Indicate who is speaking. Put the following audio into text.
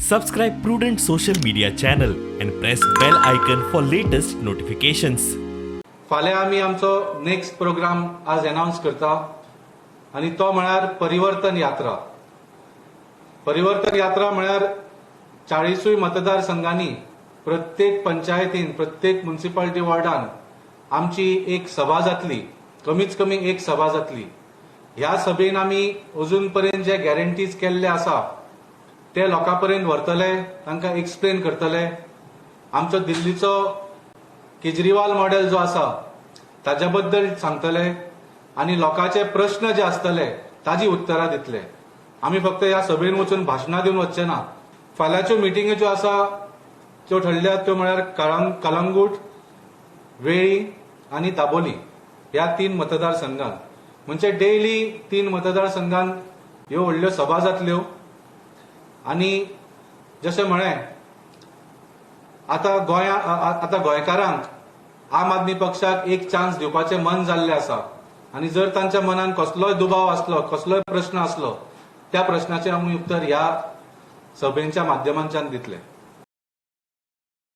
Speaker 1: Subscribe Prudent social media channel and press bell icon for latest notifications.
Speaker 2: फाल्यां आमी आमचो next programme आज अनावन्स करता आनी तो म्हळ्यार परिवर्तन यात्रा. परिवर्तन यात्रा म्हळ्यार 40 मतदारसंघांनी, प्रत्येक पंचायतीन, प्रत्येक म्युन्सिपालिटी वॉर्डान आमची एक सभा जातली, कमीत कमी एक सभा जातली. ह्या सभेन आमी अजून पर्यंत जे गॅरंटीज केल्ले आसा ते लोकां पर्यंत व्हरतले, तांकां एक्सप्लेन करतले. आमचो दिल्लीचो केजरीवाल मॉडेल जो आसा ताच्या बद्दल सांगतले आनी लोकांचे प्रश्न जे आसतले ताजी उत्तरां दितले. आमी फक्त ह्या सभेन वचून भाशणां दिवन वचचे ना. फाल्यांच्यो मिटिंग्यो ज्यो आसा त्यो ठरल्यात त्यो म्हळ्यार कलंगूट, वेळी आनी दाबोली ह्या 3 मतदारसंघात. म्हणजे डेली 3 मतदारसंघात ह्यो व्हडल्यो सभा जातल्यो. आनी जशें म्हळें, आतां गोंयकारांक आम आदमी पक्षाक एक चान्स दिवपाचें मन जाल्लें आसा आनी जर तांच्या मनान कसलोय दुबाव आसलो, कसलोय प्रश्न आसलो, त्या प्रश्नाचें आमी उत्तर ह्या सभेच्या माध्यमांतल्यान दितले.